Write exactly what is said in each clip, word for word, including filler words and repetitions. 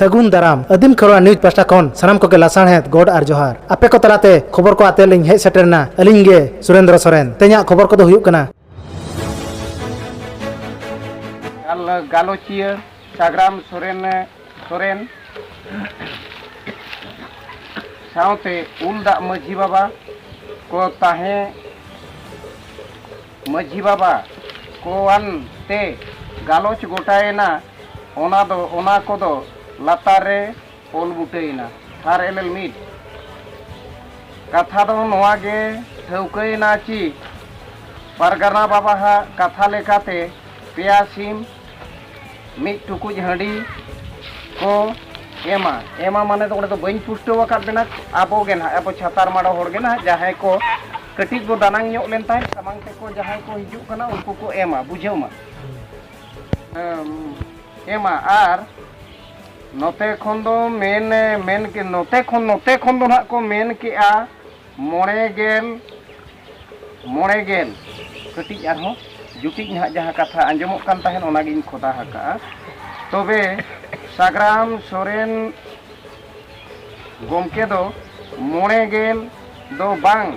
ᱥᱟᱹᱜᱩᱱ ᱫᱟᱨᱟᱢ᱾ ᱟᱹᱫᱤᱢ ᱠᱷᱮᱨᱣᱟᱲ ᱱᱤᱭᱩᱡᱽ ᱯᱟᱦᱴᱟ ᱠᱷᱚᱱ ᱥᱟᱱᱟᱢ ᱠᱚᱜᱮ ᱞᱟᱥᱟᱲᱦᱮᱫ ᱜᱚᱰ ᱟᱨ ᱡᱚᱦᱟᱨ᱾ ᱟᱯᱮ ᱠᱚ ᱛᱟᱞᱟᱛᱮ ᱠᱷᱚᱵᱚᱨ ᱠᱚ ᱟᱛᱮ ᱞᱤᱧ ᱦᱮᱡ ᱥᱮᱴᱮᱨ ᱮᱱᱟ ᱟᱹᱞᱤᱧ ᱜᱮ ᱥᱩᱨᱮᱱᱫᱨᱚ ᱥᱚᱨᱮᱱ᱾ ᱛᱮᱦᱮᱧᱟᱜ ᱠᱷᱚᱵᱚᱨ ᱠᱚᱫᱚ ᱦᱩᱭᱩᱜ ᱠᱟᱱᱟ᱾ ᱜᱟᱞ-, ᱜᱟᱞᱚᱪᱤᱭᱟᱹ ᱥᱟᱜᱽᱨᱟᱢ ᱥᱚᱨᱮᱱ, ᱥᱚᱨᱮᱱ ᱥᱟᱶᱛᱮ ᱩᱞ ᱫᱟᱜ ᱢᱟᱹᱡᱷᱤ ᱵᱟᱵᱟ ᱠᱚ ᱛᱟᱦᱮᱸ, ᱢᱟᱹᱡᱷᱤ ᱵᱟᱵᱟ ᱠᱚᱣᱟᱱ ᱛᱮ ᱜᱟᱞᱚᱪ ᱜᱚᱴᱟᱭᱮᱱᱟ᱾ ᱚᱱᱟ ᱫᱚ, ᱚᱱᱟ ᱠᱚᱫᱚ ᱞᱟᱛᱟᱨ ᱨᱮ ᱚᱞ ᱵᱩᱴᱟᱹᱭᱮᱱᱟ᱾ ᱛᱷᱟᱨ ᱮᱞ ᱮᱞ ᱢᱤᱫ᱾ ᱠᱟᱛᱷᱟ ᱫᱚ ᱱᱚᱣᱟ ᱜᱮ ᱴᱷᱟᱹᱣᱠᱟᱹᱭᱮᱱᱟ ᱪᱤ ᱯᱟᱨᱜᱟᱱᱟ ᱵᱟᱵᱟᱣᱟᱜ ᱠᱟᱛᱷᱟ ᱞᱮᱠᱟᱛᱮ ᱯᱮᱭᱟ ᱥᱤᱢ, ᱢᱤᱫ ᱴᱩᱠᱩᱡ ᱦᱟᱺᱰᱤ ᱠᱚ ᱮᱢᱟ᱾ ᱮᱢᱟ ᱢᱟᱱᱮ ᱫᱚ ᱚᱸᱰᱮ ᱫᱚ ᱵᱟᱹᱧ ᱯᱩᱥᱴᱟᱹᱣ ᱟᱠᱟᱫ ᱵᱮᱱᱟ, ᱟᱵᱚ ᱜᱮ ᱱᱟᱦᱟᱜ, ᱟᱵᱚ ᱪᱷᱟᱛᱟᱨ ᱢᱟᱲᱚ ᱦᱚᱲ ᱜᱮ ᱱᱟᱦᱟᱜ, ᱡᱟᱦᱟᱸᱭ ᱠᱚ ᱠᱟᱹᱴᱤᱡ ᱵᱚ ᱫᱟᱱᱟᱝ ᱧᱚᱜ ᱞᱮᱱ ᱛᱟᱦᱮᱸᱫ, ᱥᱟᱢᱟᱝ ᱛᱮᱠᱚ ᱡᱟᱦᱟᱸᱭ ᱠᱚ ᱦᱤᱡᱩᱜ ᱠᱟᱱᱟ, ᱩᱱᱠᱩ ᱠᱚ ᱮᱢᱟ, ᱵᱩᱡᱷᱟᱹᱣ ᱢᱟ᱾ ᱮᱢ, ᱮᱢᱟ᱾ ᱟᱨ ᱱᱚᱛᱮ ᱠᱷᱚᱱ ᱫᱚ ᱢᱮᱱ, ᱢᱮᱱ ᱠᱮ-, ᱱᱚᱛᱮ ᱠᱷᱚᱱ, ᱱᱚᱛᱮ ᱠᱷᱚᱱ ᱫᱚ ᱱᱟᱦᱟᱜ ᱠᱚ ᱢᱮᱱ ᱠᱮᱜᱼᱟ ᱢᱚᱬᱮ ᱜᱮᱞ, ᱢᱚᱬᱮ ᱜᱮᱞ᱾ ᱠᱟᱹᱴᱤᱡ ᱟᱨᱦᱚᱸ ᱡᱩᱴᱤᱡ ᱱᱟᱦᱟᱜ ᱡᱟᱦᱟᱸ ᱠᱟᱛᱷᱟ ᱟᱸᱡᱚᱢᱚᱜ ᱠᱟᱱ ᱛᱟᱦᱮᱸᱫ, ᱚᱱᱟᱜᱤᱧ ᱠᱷᱚᱫᱟ ᱟᱠᱟᱜᱼᱟ᱾ ᱛᱚᱵᱮ ᱥᱟᱜᱽᱨᱟᱢ ᱥᱚᱨᱮᱱ ᱜᱚᱢᱠᱮ ᱫᱚ ᱢᱚᱬᱮ ᱜᱮᱞ ᱫᱚ ᱵᱟᱝ,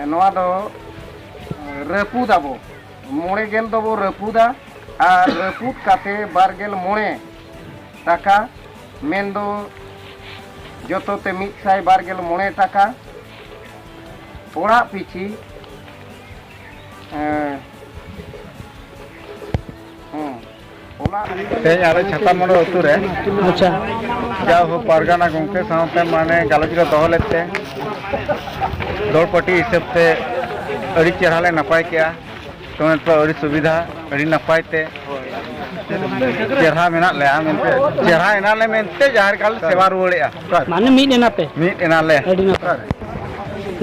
ᱱᱚᱣᱟ ᱫᱚ ᱨᱟᱹᱯᱩᱫ ᱟᱵᱚ, ᱢᱚᱬᱮ ᱜᱮᱞ ᱫᱚᱵᱚ ᱨᱟᱹᱯᱩᱫᱟ, ᱟᱨ ᱨᱟᱹᱯᱩᱫ ᱠᱟᱛᱮ ᱵᱟᱨ ᱜᱮᱞ ᱢᱚᱬᱮ ᱴᱟᱠᱟ, ᱢᱮᱱᱫᱚ ᱡᱚᱛᱚ ᱛᱮ ᱢᱤᱫ ᱥᱟᱭ ᱵᱟᱨ ᱜᱮᱞ ᱢᱚᱬᱮ ᱴᱟᱠᱟ ᱚᱲᱟᱜ ᱯᱤᱪᱷᱤ᱾ ᱮᱸ, ᱦᱩᱸ, ᱚᱲᱟᱜ ᱛᱮᱦᱮᱧ ᱟᱞᱮ ᱪᱷᱟᱛᱟ ᱢᱚᱬᱮ ᱟᱹᱛᱩ ᱨᱮ ᱟᱪᱪᱷᱟ᱾ ᱡᱟᱣ ᱦᱳ ᱯᱟᱨᱜᱟᱱᱟ ᱜᱚᱢᱠᱮ ᱥᱟᱶᱛᱮ ᱢᱟᱱᱮ ᱜᱟᱞᱚᱪ ᱞᱮ ᱫᱚᱦᱚ ᱞᱮᱫ ᱛᱮ, ᱫᱚᱲ ᱯᱟᱹᱴᱤ ᱦᱤᱥᱟᱹᱵ ᱛᱮ ᱟᱹᱰᱤ ᱪᱮᱦᱨᱟ ᱞᱮ ᱱᱟᱯᱟᱭ ᱠᱮᱜᱼᱟ᱾ ᱴᱚᱭᱞᱮᱴ ᱠᱚ ᱟᱹᱰᱤ ᱥᱩᱵᱤᱫᱷᱟ, ᱟᱹᱰᱤ ᱱᱟᱯᱟᱭ ᱛᱮ ᱪᱮᱦᱨᱟ ᱢᱮᱱᱟᱜ ᱞᱮᱭᱟ ᱢᱮᱱᱛᱮ, ᱪᱮᱦᱨᱟ ᱮᱱᱟᱞᱮ ᱢᱮᱱᱛᱮ ᱡᱟᱦᱟᱸ ᱞᱮᱠᱟ ᱞᱮ ᱥᱮᱵᱟ ᱨᱩᱣᱟᱹᱲᱮᱜᱼᱟ᱾ ᱢᱟᱱᱮ ᱢᱤᱫ ᱮᱱᱟ ᱯᱮ? ᱢᱤᱫ ᱮᱱᱟᱞᱮ᱾ ᱟᱹᱰᱤ ᱱᱟᱯᱟᱭ᱾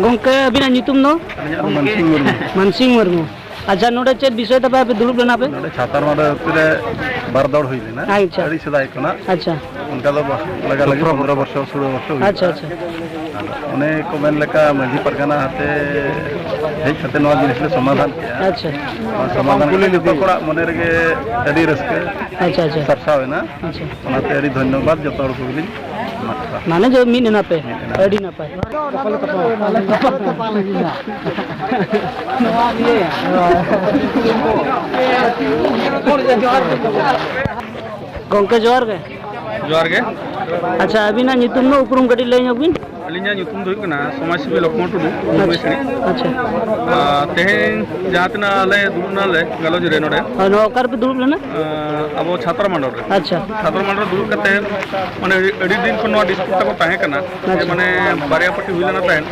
ᱜᱚᱢᱠᱮ, ᱟᱹᱵᱤᱱᱟᱜ ᱧᱩᱛᱩᱢ ᱫᱚ? ᱟᱹᱞᱤᱧᱟᱜ ᱫᱚ ᱢᱟᱱᱥᱤᱝ ᱢᱩᱨᱢᱩ᱾ ᱢᱟᱱᱥᱤᱝ ᱢᱩᱨᱢᱩ᱾ ᱟᱪᱪᱷᱟ, ᱱᱚᱰᱮ ᱪᱮᱫ ᱵᱤᱥᱚᱭ ᱛᱮ ᱟᱯᱮ ᱫᱩᱲᱩᱵ ᱞᱮᱱᱟ ᱯᱮ? ᱱᱚᱰᱮ ᱪᱷᱟᱛᱟᱨ ᱢᱟᱰᱟ ᱟᱹᱛᱩ ᱨᱮ ᱵᱟᱨ ᱫᱚᱲ ᱦᱩᱭ ᱞᱮᱱᱟ᱾ ᱟᱪᱪᱷᱟ᱾ ᱟᱹᱰᱤ ᱥᱮᱫᱟᱭ ᱠᱷᱚᱱᱟᱜ᱾ ᱟᱪᱪᱷᱟ᱾ ᱚᱱᱠᱟ ᱫᱚ ᱵᱟ-, ᱞᱟᱜᱟ ᱞᱟᱹᱜᱤᱫ ᱯᱚᱱᱫᱽᱨᱚ ᱵᱚᱪᱷᱚᱨ, ᱥᱳᱞᱳ ᱵᱚᱪᱷᱚᱨ ᱦᱩᱭᱩᱜᱼᱟ᱾ ᱟᱪᱪᱷᱟ, ᱟᱪᱪᱷᱟ᱾ ᱚᱱᱮ ᱠᱚ ᱢᱮᱱ ᱞᱮᱠᱟ, ᱢᱟᱹᱡᱷᱤ ᱯᱟᱨᱜᱟᱱᱟ ᱟᱛᱮ ᱦᱮᱡ ᱠᱟᱛᱮ ᱱᱚᱣᱟ ᱡᱤᱱᱤᱥ ᱞᱮ ᱥᱚᱢᱟᱫᱷᱟᱱ ᱠᱮᱜᱼᱟ᱾ ᱟᱪᱪᱷᱟ᱾ ᱱᱚᱣᱟ ᱥᱚᱢᱟᱫᱷᱟᱱ ᱠᱟᱛᱮ ᱡᱚᱛᱚ ᱦᱚᱲᱟᱜ ᱢᱚᱱᱮ ᱨᱮᱜᱮ ᱟᱹᱰᱤ ᱨᱟᱹᱥᱠᱟᱹ ᱟᱪᱪᱷᱟ, ᱟᱪᱪᱷᱟ᱾ ᱥᱟᱨᱥᱟᱣ ᱮᱱᱟ᱾ ᱟᱪᱪᱷᱟ᱾ ᱚᱱᱟᱛᱮ ᱟᱹᱰᱤ ᱫᱷᱚᱱᱭᱚᱵᱟᱫ ᱡᱚᱛᱚ ᱦᱚᱲ ᱠᱚᱜᱮᱞᱤᱧ ᱮᱢᱟ ᱠᱚᱣᱟ᱾ ᱢᱟᱱᱮ ᱡᱚ ᱢᱤᱫ ᱮᱱᱟ ᱯᱮ᱾ ᱢᱤᱫ ᱮᱱᱟ᱾ ᱟᱹᱰᱤ ᱱᱟᱯᱟᱭ᱾ ᱜᱚᱝᱠᱮ, ᱡᱚᱦᱟᱨ ᱜᱮ᱾ ᱡᱚᱦᱟᱨ ᱜᱮ᱾ ᱟᱪᱪᱷᱟ, ᱟᱹᱵᱤᱱᱟᱜ ᱧᱩᱛᱩᱢ ᱫᱚ, ᱩᱯᱨᱩᱢ ᱠᱟᱹᱴᱤᱡ ᱞᱟᱹᱭ ᱧᱚᱜ ᱵᱤᱱ᱾ ᱟᱹᱞᱤᱧᱟᱜ ᱧᱩᱛᱩᱢ ᱫᱚ ᱦᱩᱭᱩᱜ ᱠᱟᱱᱟ ᱥᱚᱢᱟᱡᱽ ᱥᱮᱵᱤ ᱞᱚᱠᱷᱢᱚᱱ ᱴᱩᱰᱩ, ᱢᱩᱨᱢᱩ ᱟᱪᱪᱷᱟ, ᱤᱥᱨᱤ᱾ ᱟᱪᱪᱷᱟ᱾ ᱟᱨ ᱛᱮᱦᱮᱧ ᱡᱟᱦᱟᱸ ᱛᱤᱱᱟᱹᱜ ᱟᱞᱮ ᱫᱩᱲᱩᱵ ᱮᱱᱟᱞᱮ ᱜᱟᱞᱚᱪ ᱨᱮ ᱱᱚᱰᱮ, ᱦᱳᱭ, ᱱᱚᱣᱟ ᱚᱠᱟ ᱨᱮᱯᱮ ᱫᱩᱲᱩᱵ ᱞᱮᱱᱟ? ᱟᱸ, ᱟᱵᱚ ᱪᱷᱟᱛᱨᱟ ᱢᱟᱱᱰᱚᱞ ᱨᱮ᱾ ᱟᱪᱪᱷᱟ᱾ ᱪᱷᱟᱛᱨᱟ ᱢᱟᱱᱰᱚᱞ ᱨᱮ ᱫᱩᱲᱩᱵ ᱠᱟᱛᱮ, ᱢᱟᱱᱮ, ᱟᱹᱰᱤ, ᱟᱹᱰᱤ ᱫᱤᱱ ᱠᱷᱚᱱ ᱱᱚᱣᱟ dispute ᱛᱟᱠᱚ ᱛᱟᱦᱮᱸ ᱠᱟᱱᱟ, ᱡᱮ, ᱟᱪᱪᱷᱟ᱾ ᱢᱟᱱᱮ, ᱵᱟᱨᱭᱟ ᱯᱟᱹᱴᱤ ᱦᱩᱭ ᱞᱮᱱᱟ ᱛᱟᱦᱮᱸᱫ,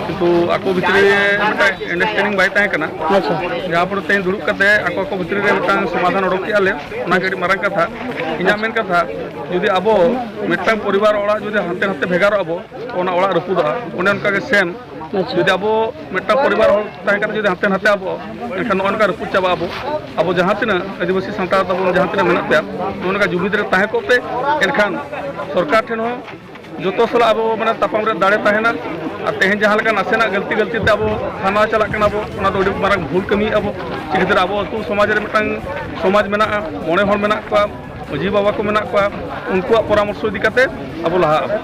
ᱠᱤᱱᱛᱩ ᱟᱠᱚ ᱵᱷᱤᱛᱨᱤ ᱨᱮ ᱢᱤᱫᱴᱟᱝ understanding ᱵᱟᱭ ᱛᱟᱦᱮᱸ ᱠᱟᱱᱟ᱾ ᱟᱪᱪᱷᱟ᱾ ᱡᱟᱦᱟᱸ ᱯᱚᱨᱮ ᱛᱮᱦᱮᱧ ᱫᱩᱲᱩᱵ ᱠᱟᱛᱮ ᱟᱠᱚ ᱟᱠᱚ ᱵᱷᱤᱛᱨᱤ ᱨᱮ ᱢᱤᱫᱴᱟᱝ ᱥᱚᱢᱟᱫᱷᱟᱱ ᱚᱰᱚᱠ ᱠᱮᱜᱼᱟ ᱞᱮ, ᱚᱱᱟ ᱜᱮ ᱟᱹᱰᱤ ᱢᱟᱨᱟᱝ ᱠᱟᱛᱷᱟ᱾ ᱤᱧᱟᱹᱜ ᱢᱮᱱ ᱠᱟᱛᱷᱟ, ᱡᱩᱫᱤ ᱟᱵᱚ ᱢᱤᱫᱴᱟᱝ ᱯᱚᱨᱤᱵᱟᱨ ᱚᱲᱟᱜ ᱡᱩᱫᱤ ᱦᱟᱱᱛᱮ ᱱᱟᱛᱮ ᱵᱷᱮᱜᱟᱨᱚᱜᱼᱟ ᱵᱚ, ᱚᱱᱟ ᱚᱲᱟᱜ ᱨᱟᱹᱯᱩᱫᱚᱜᱼᱟ᱾ ᱚᱱᱮ ᱚᱱᱠᱟ ᱜᱮ same, ᱟᱪᱪᱷᱟ᱾ ᱡᱩᱫᱤ ᱟᱵᱚ ᱢᱤᱫᱴᱟᱝ ᱯᱚᱨᱤᱵᱟᱨ ᱦᱚᱲ ᱛᱟᱦᱮᱸ ᱠᱟᱛᱮ ᱡᱩᱫᱤ ᱦᱟᱱᱛᱮ ᱱᱟᱛᱮ ᱟᱵᱚ, ᱮᱱᱠᱷᱟᱱ ᱱᱚᱜᱼᱚ ᱱᱚᱝᱠᱟ ᱨᱟᱹᱯᱩᱫ ᱪᱟᱵᱟᱜ ᱟᱵᱚ᱾ ᱟᱵᱚ ᱡᱟᱦᱟᱸ ᱛᱤᱱᱟᱹᱜ ᱟᱹᱫᱤᱵᱟᱹᱥᱤ ᱥᱟᱱᱛᱟᱲ ᱛᱟᱵᱚᱱ ᱡᱟᱦᱟᱸ ᱛᱤᱱᱟᱹᱜ ᱢᱮᱱᱟᱜ ᱯᱮᱭᱟ, ᱱᱚᱜᱼᱚ ᱱᱚᱝᱠᱟ ᱡᱩᱢᱤᱫ ᱨᱮ ᱛᱟᱦᱮᱸ ᱠᱚᱜ ᱯᱮ᱾ ᱮᱱᱠᱷᱟᱱ ᱥᱚᱨᱠᱟᱨ ᱴᱷᱮᱱ ᱦᱚᱸ ᱡᱚᱛᱚ ᱥᱟᱞᱟᱜ ᱟᱵᱚ, ᱢᱟᱱᱮ, ᱛᱟᱯᱟᱢ ᱨᱮ ᱫᱟᱲᱮ ᱛᱟᱦᱮᱱᱟ᱾ ᱟᱨ ᱛᱮᱦᱮᱧ ᱡᱟᱦᱟᱸ ᱞᱮᱠᱟ ᱱᱟᱥᱮᱱᱟᱜ ᱜᱟᱹᱞᱛᱤ ᱜᱟᱹᱞᱛᱤ ᱛᱮ ᱟᱵᱚ ᱛᱷᱟᱱᱟ ᱪᱟᱞᱟᱜ ᱠᱟᱱᱟ ᱵᱚ, ᱚᱱᱟ ᱫᱚ ᱟᱹᱰᱤ ᱢᱟᱨᱟᱝ ᱵᱷᱩᱞ ᱠᱟᱹᱢᱤᱭᱮᱫᱼᱟ ᱵᱚ᱾ ᱪᱤᱠᱟᱹᱛᱮ ᱟᱵᱚ ᱟᱹᱛᱩ ᱥᱚᱢᱟᱡᱽ ᱨᱮ ᱢᱤᱫᱴᱟᱝ ᱥᱚᱢᱟᱡᱽ ᱢᱮᱱᱟᱜᱼᱟ, ᱢᱚᱬᱮ ᱦᱚᱲ ᱢᱮᱱᱟᱜ ᱠᱚᱣᱟ, ᱢᱟᱹᱡᱷᱤ ᱵᱟᱵᱟ ᱠᱚ ᱢᱮᱱᱟᱜ ᱠᱚᱣᱟ, ᱩᱱᱠᱩᱣᱟᱜ ᱯᱚᱨᱟᱢᱚᱨᱥᱚ ᱤᱫᱤ ᱠᱟᱛᱮ ᱟᱵᱚ ᱞᱟᱦᱟᱜ ᱟᱵᱚ᱾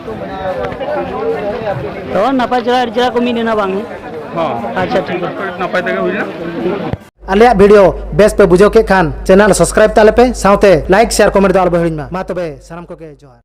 ᱛᱚ ᱱᱟᱯᱟᱭ ᱪᱮᱦᱨᱟ ᱟᱹᱰᱤ ᱪᱮᱦᱨᱟ ᱠᱚ ᱢᱤᱫ ᱮᱱᱟ ᱵᱟᱝ? ᱦᱚᱸ᱾ ᱟᱪᱪᱷᱟ, ᱴᱷᱤᱠ ᱜᱮᱭᱟ᱾ ᱱᱟᱯᱟᱭ ᱛᱮᱜᱮ ᱦᱩᱭᱱᱟ᱾ ᱟᱞᱮᱭᱟᱜ video ᱵᱮᱥ ᱯᱮ ᱵᱩᱡᱷᱟᱹᱣ ᱠᱮᱫ ᱠᱷᱟᱱ channel subscribe ᱛᱟᱞᱮ ᱯᱮ, ᱥᱟᱶᱛᱮ like, share, comment ᱫᱚ ᱟᱞᱚ ᱯᱮ ᱦᱤᱲᱤᱧ ᱢᱟ᱾ ᱢᱟ ᱛᱚᱵᱮ ᱥᱟᱱᱟᱢ ᱠᱚᱜᱮ ᱡᱚᱦᱟᱨ᱾